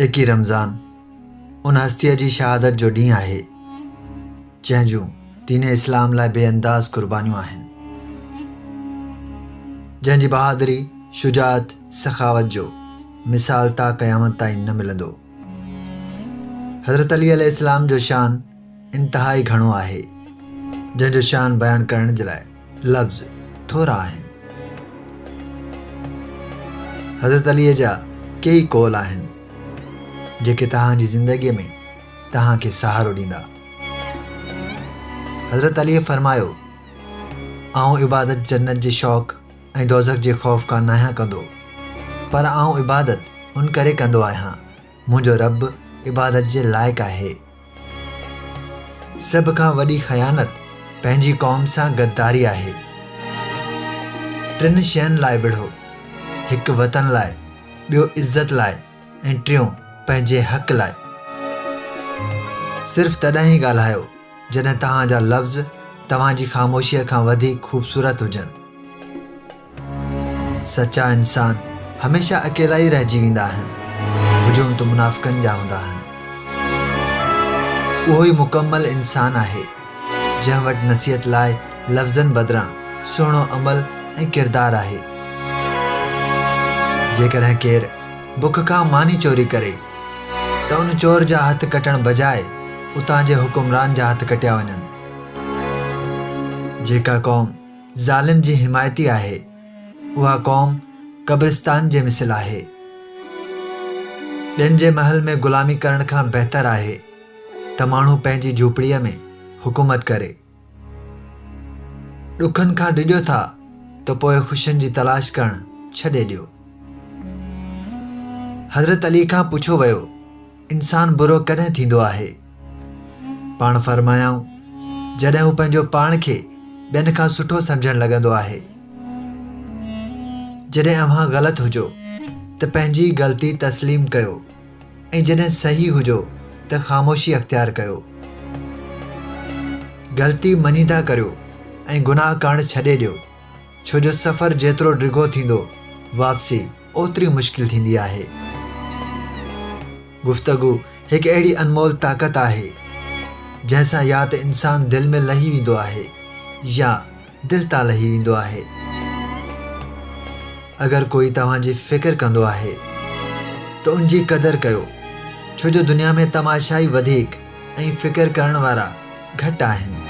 ايڪيهه رمضان ان هستيء جي شهادت جو ڏينهن آهي، جنهن جون دين اسلام لاء بي انداز قربانيون آهن. جنهن جي بهادري، شجاعت، سخاوت جو مثال تا قيامت تائين نه ملندو. حضرت علي عليه السلام جو شان انتهائي گهڻو آهي، جنهن جو شان بيان ڪرڻ جي لاء لفظ ٿورا آهن. حضرت علي جا ڪيئي قول آهن، جيڪي توهان جي زندگيء ۾ توهان کي سهارو ڏيندا. حضرت علي فرمايو، آئون عبادت جنت جي شوق ۽ دوزخ جي خوف کان ناهيان ڪندو، پر آئون عبادت ان ڪري ڪندو آهيان، منهنجو رب عبادت جي لائق آهي. سڀ کان وڏي خيانت پنهنجي قوم سان غداري آهي. ٽن شين لاء وڙهو، هڪ وطن لاء، ٻيو عزت لاء ۽ ٽيون پنهنجي حق لاء. صرف تڏهن ئي ڳالهايو جڏهن توهان جا لفظ توهان جي خاموشيء کان وڌيڪ خوبصورت هجن. سچا انسان هميشه اڪيلا ئي رهجي ويندا آهن. هجوم ته منافقن جا هوندا آهن. اهو ئي مڪمل انسان آهي، جنهن وٽ نصيحت لاء لفظن بدران سهڻو عمل ۽ ڪردار آهي. جيڪڏهن ڪير بک کان ماني چوري ڪري ته ان چور جا هٿ ڪٽڻ بجاء اتان جي حڪمران جا هٿ ڪٽيا وڃن. جيڪا قوم ظالم جي حمايتي آهي، اها قوم قبرستان جي مثل آهي. ٻين جي محل ۾ غلامي ڪرڻ کان بهتر آهي ته ماڻهو پنهنجي جهوپڙيء ۾ حڪومت ڪري. ڏکن کان ڊڄو ٿا ته پوء خوشين جي تلاش ڪرڻ ڇڏي ڏيو. حضرت علي کان پڇيو ويو، انسان برو ڪڏهن ٿيندو آهي؟ پاڻ فرمايائون، جڏهن هو پنهنجو پاڻ کي ٻين کان سٺو سمجهڻ لڳندو آهي. جڏهن اوهان غلط هجو ته پنهنجي غلطي تسليم ڪيو ۽ جڏهن صحيح هجو ته خاموشي اختيار ڪيو. غلطي مڃيندا ڪريو ۽ گناهه ڪرڻ ڇڏي ڏيو، ڇو جو سفر جيترو ڊگهو ٿيندو، واپسي اوتري مشڪل ٿيندي آهي. گفتگو هڪ اهڙي انمول طاقت آهي، جنهن سان يا ته انسان دل ۾ لهي ويندو آهي يا دل تان لهي ويندو آهي. اگر ڪوئي توهان جي فڪر ڪندو آهي ته ان جي قدر ڪيو، ڇو جو دنيا ۾ تماشائي وڌيڪ ۽ فڪر ڪرڻ وارا گهٽ آهن.